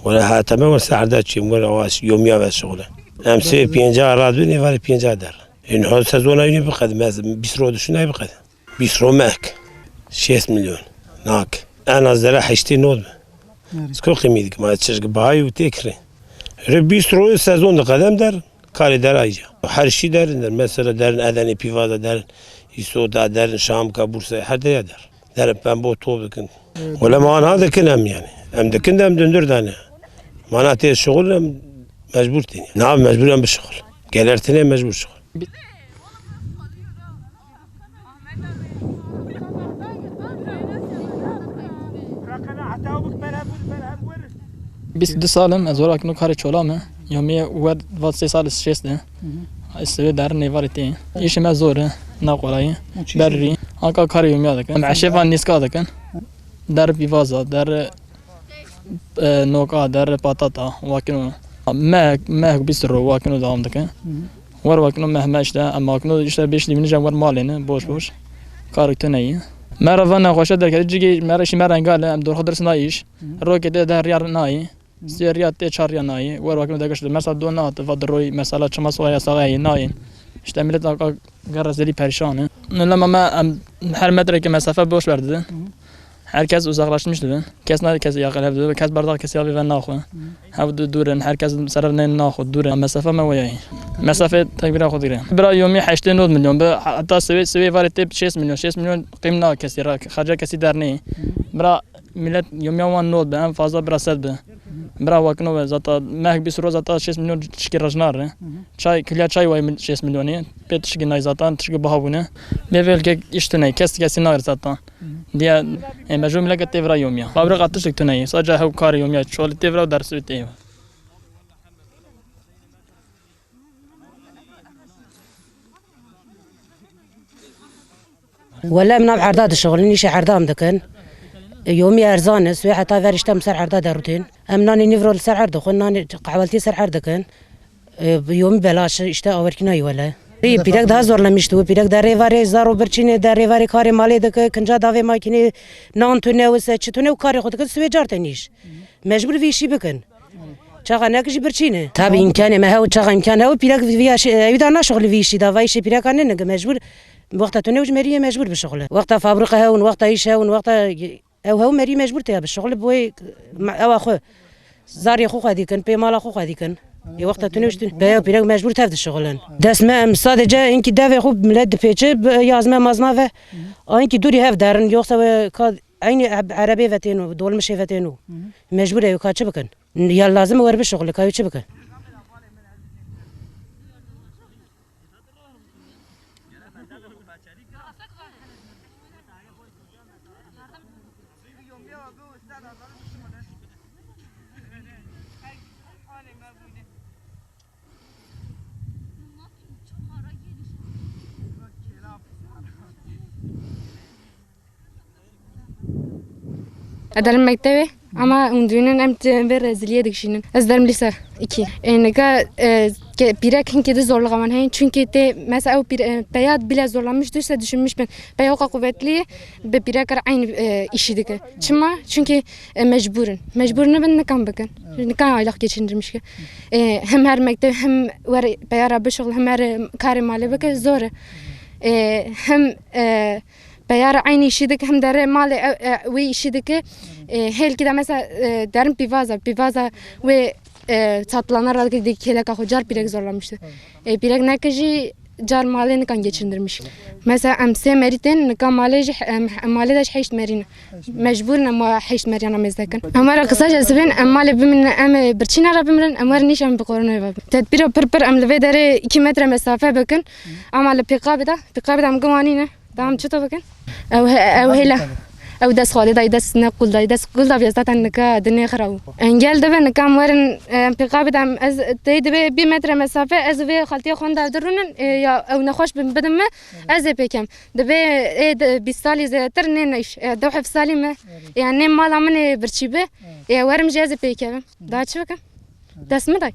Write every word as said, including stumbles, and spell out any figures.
Wala heta me were seherde çîm, were awa yomiya ve şixule. Em sê pênca radbin, êvarê pênca der. Ên ho sezona yînî biqed, me bîst ro dişin ay biqed. Bîst ro mehk. Şêst milyon. Nak. En az dere heştê nod be. Ko qîmî dikim, ma çişk bahayî û tê kirê. Re bîst ro sezon de qedem der, karê der ayca. Her şî derin der. Mesela derin Edenê, Pîvaza derin, Îsota derin, Şamka, Bursa, her deya der. Derin pembo top dikin. Wele ma anha dikin em yani. Em dikin de em döndür dane. Mana tê şixul em mecbur têne. Na mecbur em bi şixul. Geler têne mecbur şixul. Bîst û du sal im, ez were akino karê çola me. Yomiyê wer vat sê sal şêst e. Ez sivê der nêvarê tê. Îşê me zor e, na qolayî. Berrî. Anka karê yomiya dikin. Em eşê van nîska dikin. Der pîvaza, der e, noka, der patata, wakino. Meh, meh bîst ro wakino dewam dike. Wer wakino meh me işte, em wakino işte beş dîmini jem wer malê ne, boş boş. Karek tune ye. Me re va nexweşe derketî, cigê me re şî me rengal e, em dorxo ders nayîş. Rokê tê de riyar nayî. Sê riya tê çar riya nayî. Wer wakino dergeşt, mesela do nat, va diroyî, mesela çima soya saxayî nayî. İşte millet Gerre zêdî perîşan e. Lema me em her metrekê mesafe boş berdidin. Her kes uzaklaşmış dibin. Kes ne kes ya qelev dibin. Kes bardak kes ya ve naxwe. Hev du dûr in. Her kes serev ne naxwe dûr in. Mesafe me weyayî. Mesafe tekbîra xwe digire. Bira yomî heştê nod milyon bi. Hatta sivê, sivê varê tê şêst milyon. Şêst milyon qîm na kesî ra. Xerca kesî dernê. Bira millet yomiya wan nod bi. En fazla bira sed bi. Bira wakino ve zata mehk bîst ro zata şêst milyon tişkî rejnar re. Çay, kiliya çay way şêst milyonî. Pê tişkî nay zatan, tişkî biha bûne. Lê vê ülke iş tune, kes kesî nagir zatan. Diye, e, mecbur mileket tê vira yomiya. Fabrika tiştik tune ye. Sadece hew karê yomiya, çolî tê vira û dersî tê. Wele em nav erda dişixulin, îşê erda em dikin. E, yomî erzan e, swê heta ver işte em ser erda derûtin. Em nanê nîvro li ser erd dixwin, nanê qehweltî ser erd dikin. E, bi yomî belaş e, işte awerkî nayî wele. Rî pîrek daha zorlemiş tu, pîrek derê varê zaro birçînê, derê varê karê malê dike, kinca davê makînê, nan tune wise, çi tune û karê xwe dike, swê car tenîş. Mecbur vî işî bikin. Çaxa nek jî birçî ne. Tabi îmkanê me hew, çaxa îmkan hew, pîrek vî ya şi-, ew da naşixulî vî işî da, vay işê pîreka ne nige mecbur. Wexta tu newj meriyê mecbur bişixule. Wexta fabrika hewin, wexta îş hewin, wexta ew hew merî mecbur têya bişixule, boy ma-, ewa xwe. Zarê xwe xwedî kin, pê mala xwe xwedî kin. Ê wexta tu newj tu, peya pîrek mecbur tev dişixulin. Dest me em sadece inkî devê xwe millet dipêçe, bi yazme mazma ve. Inkî dûrî hev derin, yoksa we ka eynî eb-, erebê vetêno, dolmişê vetêno. Mecbur ew ka çi bikin? Ya lazim e wer bişuxule, ka wî çi bike? Ez derim mektebê, ama hûn dibînin em ti-, vê reziliyê dikişînin. Ez derim lise iki. E, nika, e, ke-, pîrek hinkê di zorluğa wan heye. Çünkü tê, mesela ew pîre-, e, peya bile zorlanmış duysa düşünmüş bin. Peya o kadar kuvvetli bi pîrek re aynı, e, işi dike. Çima? Çünkü, e, mecburin. Mecbur nibin, nikan bikin. Nikan aylak geçindirmiş ki. E, hem her mekteb, hem wer peya re bişuxul, hem her, e, karê malê bike zor e. E, hem, e, Peya re eynî îşî dike, hem derê malê, e, e, wê îşî dike. E, hêlkî de mesela, e, derin pîvaza, pîvaza wê, e, çatlana ra dike, dike kêleka xwe car pîrek zorlamişti. E, pîrek neke jî car malê nikan geçindirmiş. Mesela em sê merî tên, nika malê jî, em, malê de jî heşt merî ne. Mecbur ne ma heşt meriyana mêz dekin. Em were kısaca zivên, em malê bimînin, em, e, birçîna re bimirin, em were nîş em bi koronayê ve bin. Tedbîra pir pir em li vê derê iki metre mesafe bikin. Ama li pîqabê de, pîqabê de em gumanî ne. Tamam, çito bikin? Ew he-, ew hêla. Ew dest xwedê dayî, dest ne qul dayî, dest qul da bî zaten nika dinê xira bû. Engel dibe nika em werin, e, pîqabê de em, ez tey dibe bir metre mesafe, ez vê xaltiyê xwe de dirûnin, e, ya ew nexweş bin bidin me, ez ê pêkem. Dibe ê de bîst salî zêdetir nê neyş, e, dew heft salî me. Ya nê mala min ê birçî be, ya werim jî ez ê pêkevim. Daha çi bikim? Dest min day.